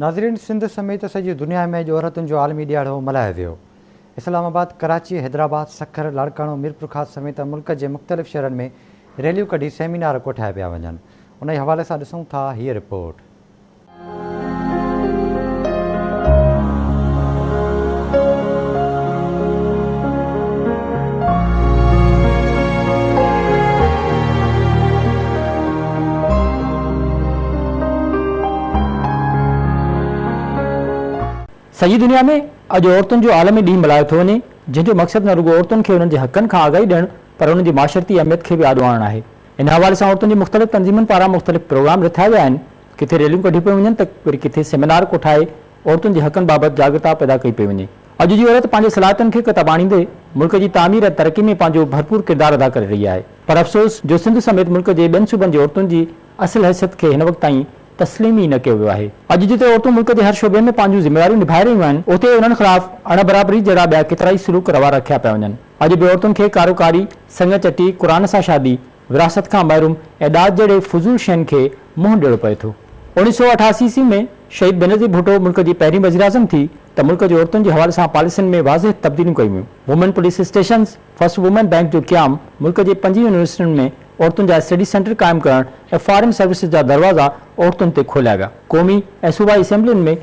ناظرين سنڌ سميت سڄي دنيا ۾ اڄ عورتن جو عالمي ڏهاڙو ملهايو ويو. اسلام آباد، ڪراچي، حيدرآباد، سکر، لاڙڪاڻو، ميرپورخاص سميت ملڪ جي مختلف شهرن ۾ ريليون ڪڍي سيمينار ڪوٺايا پيا وڃن. انهي حوالي سان ڏسون ٿا هيء رپورٽ. سڄي دنيا ۾ اڄ عورتن جو عالمي ڏينهن ملهايو ٿو وڃي، جنهن جو مقصد نه رڳو عورتن کي انهن جي حقن کان آگاهي ڏيڻ پر انهن جي معاشرتي اهميت کي به آڏو آڻڻ آهي. ان حوالي سان عورتن جي مختلف تنظيمن پاران مختلف پروگرام رٿيا ويا آهن، ڪٿي ريليون ڪڍيون پيون وڃن ته وري ڪٿي سيمينار ڪوٺائي عورتن جي حقن بابت جاڳرتا پيدا ڪئي پئي وڃي. اڄ جي عورت پنهنجي صلاحيتن کي ڪتب آڻيندي ملڪ جي تعمير ۽ ترقي ۾ پنهنجو ڀرپور ڪردار ادا ڪري رهي آهي پر افسوس جو سنڌ سميت ملڪ جي ٻين صوبن جي عورتن جي اصل حيثيت کي هن وقت تائين تسليم ئي نه ڪيو ويو آهي. اڄ جتي عورتون ملڪ جي هر شعبي ۾ پنهنجون ذميواريون نڀائي رهيون آهن اتي انهن خلاف اڻ برابري جهڙا ٻيا ڪيترائي سلوڪ روا رکيا پيا وڃن. اڄ به عورتن کي ڪاروڪاري، سڱ چٽي، قرآن سان شادي، وراثت کان محروم ۽ ڏاج جهڙي فضول شين کي منهن ڏيڻو پئي ٿو. 1988 عيسوي ۾ شهيد بينظير ڀٽو ملڪ جي پهرين وزيراعظم ٿي ته ملڪ جي عورتن جي حوالي سان پاليسين ۾ واضح تبديليون ڪيون ويون. Women police stations, first women bank جو قيام، ملڪ جي پنجين يونيورسٽين ۾ عورتن جا اسٽڊي سينٽر قائم ڪرڻ ۽ فارين سروسز جا دروازا عورتن تي کوليا ويا. قومي ۽ صوبائي اسيمبلين ۾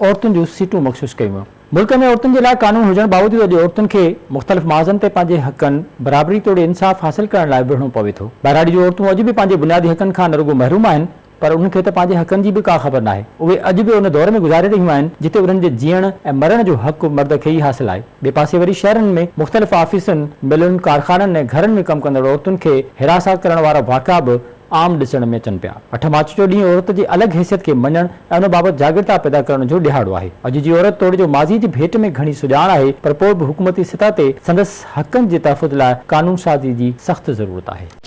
عورتن جون سيٽون مخصوص ڪيون ويون. ملڪ ۾ عورتن جي لاء قانون هجڻ باوجود اڄ عورتن کي مختلف محاذن تي پنهنجي حقن، برابري توڙي انصاف حاصل ڪرڻ لاء وڙهڻو پوي ٿو. ٻهراڙي جون عورتون اڄ به پنهنجي بنيادي حقن کان نه رڳو محروم آهن پر انهن کي ته پنهنجي حقن جي به ڪا خبر ناهي. اهي اڄ به ان دور ۾ گذاري رهيون آهن جتي انهن جي جيئڻ ۽ مرڻ جو حق مرد کي ئي حاصل آهي. ٻئي پاسي وري شهرن ۾ مختلف آفيسن، ملن، ڪارخانن ۽ گهرن ۾ ڪم ڪندڙ عورتن کي هراسان ڪرڻ وارا واقعا به عام ڏسڻ ۾ اچن پيا. اٺ مارچ جو ڏينهن عورت جي الڳ حيثيت کي مڃڻ ۽ ان بابت جاڳرتا پيدا ڪرڻ جو ڏهاڙو آهي. اڄ جي عورت توڙي جو ماضي جي ڀيٽ ۾ گهڻي سڄاڻ آهي پر پوء به حڪومتي سطح تي سندس حقن جي تحفظ لاء قانون سازي جي سخت ضرورت آهي.